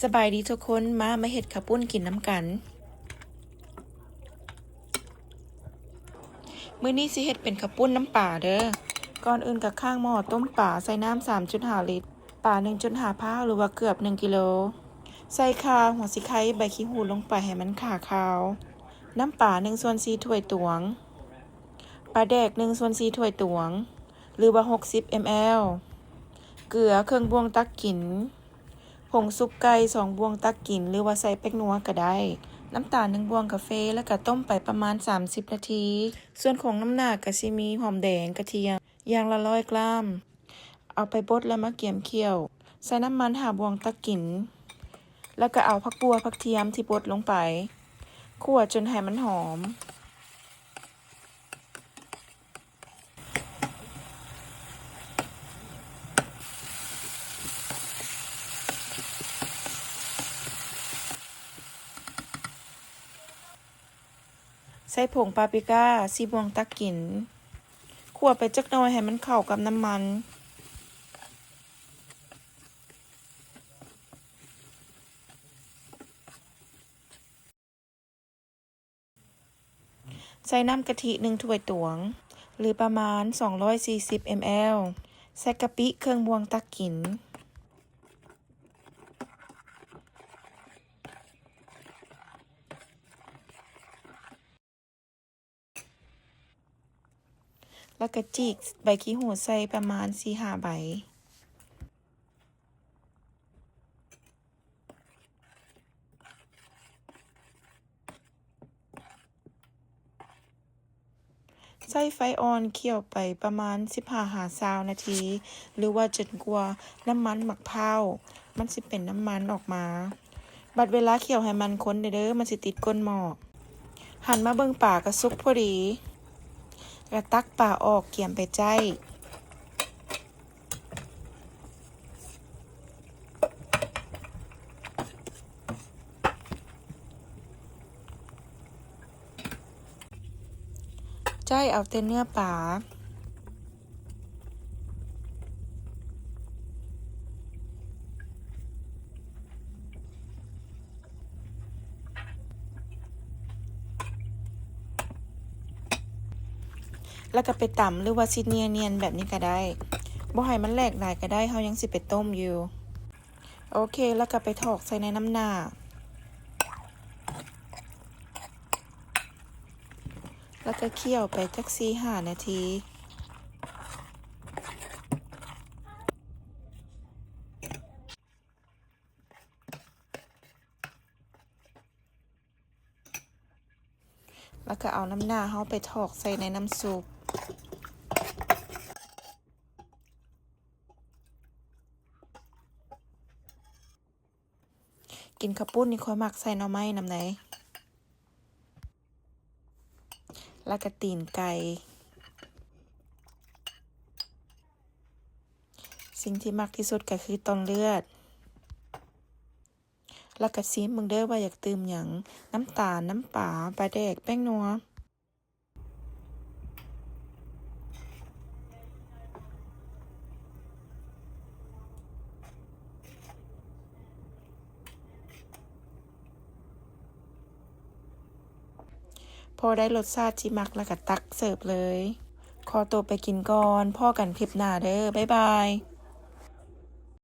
ສະບາຍດີທຸກຄົນ, ມາ ມາເຮັດເຂົ້າປຸ້ນກິນນຳກັນ. ມື້ນີ້ຊິເຮັດເປັນເຂົ້າປຸ້ນນ້ຳປາເດີ້. ກ່ອນອື່ນກໍຄ້າງໝໍ້ຕົ້ມປາ ໃສ່ນ້ຳສາມຈຸດຫ້າລິດ, ປາໜຶ່ງຈຸດຫ້າພາວ ຫຼືວ່າເກືອບໜຶ່ງກິໂລ, ໃສ່ຂ່າ, ຫົວສີໄຄ, ໃບຂີ້ຫູລົງໄປໃຫ້ມັນຂາຄາວ, ນ້ຳປາໜຶ່ງສ່ວນສີ່ຖ້ວຍຕວງ, ປາແດກໜຶ່ງສ່ວນສີ່ຖ້ວຍຕວງ ຫຼືວ່າຫົກສິບເອັມແອລ, ເກືອເຄິ່ງບ່ວງຕັກກິນ, ຜົງຊຸບໄກ່ສອງບ່ວງຕັກກິນ ຫຼືວ່າໃສ່ແປ້ງນົວກໍໄດ້, ນ້ຳຕານໜຶ່ງບ່ວງກາເຟ, ແລ້ວກໍຕົ້ມໄປປະມານສາມສິບນາທີ. ສ່ວນຂອງນ້ຳໜ້າກໍຊິມີຫອມແດງ, ກະທຽມ ຢ່າງລະຮ້ອຍກຣາມ, ເອົາໄປບົດແລ້ວມາກຽມຂ້ຽວ, ໃສ່ນ້ຳມັນຫ້າບ່ວງຕັກກິນ, ແລ້ວກໍເອົາຜັກບົ່ວ, ຜັກທຽມທີ່ບົດລົງໄປ, ຂົ້ວຈົນໃຫ້ມັນຫອມ. ໃສ່ຜົງປາປຣິກາສີ່ບ່ວງຕັກກິນ, ຂົ້ວໄປຈັກໜ້ອຍໃຫ້ມັນເຂົ້າກັບນ້ຳມັນ. ໃສ່ນ້ຳກະທິໜຶ່ງຖ້ວຍຕວງ ຫຼືປະມານສອງຮ້ອຍສີ່ສິບເອັມແອລ, ໃສ່ກະປິເຄິ່ງບ່ວງຕັກກິນ, ແລ້ວກະຈີກໃບຂີ້ຫູໃສ່ປະມານສີ່ຫ້າໃບ. ໃຊ້ໄຟອ່ອນຂ້ຽວໄປປະມານສິບຫ້າຫາຊາວນາທີ ຫຼືວ່າຈົນກວ່ານ້ຳມັນໝາກພ້າວມັນຊິເປັນນ້ຳມັນອອກມາ. ບັດເວລາຂ້ຽວໃຫ້ມັນຄົນແດ່ເດີ້ ມັນຊິຕິດກົ້ນໝໍ້. ຫັນມາເບິ່ງປາກໍສຸກພໍດີ, ກໍຕັກປາອອກກຽມໄປຈ້າຍ. ຈ້າຍເອົາແຕ່ເນື້ອປາ, ແລ້ວກໍໄປຕຳ ຫຼືວ່າຊິນຽນໆແບບນີ້ກໍໄດ້, ບໍ່ໃຫ້ມັນແຫຼກຫຼາຍກໍໄດ້, ເຮົາຍັງຊິໄປຕົ້ມຢູ່. ໂອເຄ, ແລ້ວກໍໄປຖອກໃສ່ໃນນ້ຳໜ້າ, ແລ້ວກໍຂ້ຽວໄປຈັກສີ່ຫ້ານາທີ. ແລ້ວກໍເອົານ້ຳໜ້າເຮົາໄປຖອກໃສ່ໃນນ້ຳຊຸບ. ກິນເຂົ້າປຸ້ນນີ້ຂ້ອຍມັກໃສ່ໜໍ່ໄມ້ນຳໃດ, ແລ້ວກໍຕີນໄກ່. ສິ່ງທີ່ມັກທີ່ສຸດກໍຄືຕ່ອນເລືອດ. ແລ້ວກໍຊີມເບິ່ງເດີ້ວ່າຢາກຕື່ມຫຍັງ, ນ້ຳຕານ, ນ້ຳປາ, ປາແດກ, ແປ້ງນົວ. ພໍໄດ້ລົດຊາດທີ່ມັກແລ້ວກໍຕັກເສີບເລີຍ. ຂໍຕົວໄປກິນກ່ອນ, ພໍ້ກັນຄລິບໜ້າເດີ້, ບາຍບາຍ.